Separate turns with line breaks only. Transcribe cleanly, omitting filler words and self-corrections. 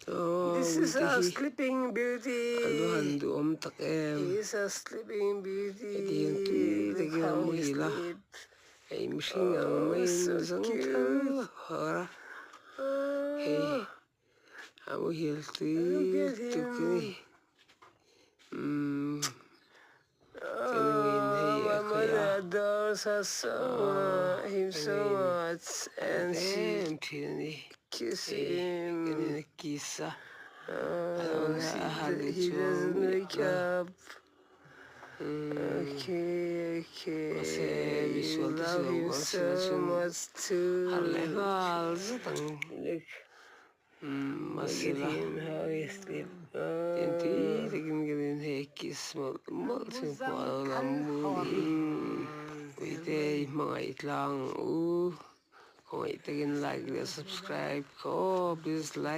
Aww
This
ui
is
te
a
hi
sleeping beauty.
an va han duhawm tak em
He is a sleeping
heti hian
beauty.
tui
Look
takin a
how he
muhil a
sleeps.
hei mihring ang
Oh,
maiin
so
zangthal
cute.
a har a hei
Oh,
a muhil tui
look at
tuk a ni
him.
umm ka nu in
Oh,
hei
my
a khawih a
mother adores her so
aww
much, him
ka
so
nu in
much,
a duat
and she
em thin a ni
kisses
hei ka nu
him.
in a kiss a a lo
Oh,
la
she
a harh leh
he
chuang
doesn't
miah
wake
lo
up.
umm
Okay,
mahse
okay. You
misual te chu
love
lo
him
kal sela
so
chuan
much
harh leh
too.
nghal zet ang.
Look,
Umm
look at
mahsela
him how he sleep.
tiang tui
Oh.
takin ka nin hei kiss mawlh mawlh chung pawh a lo la mu ni uite i hmangaih tlang u khawngaih takin like leh subscribe kha aw please like.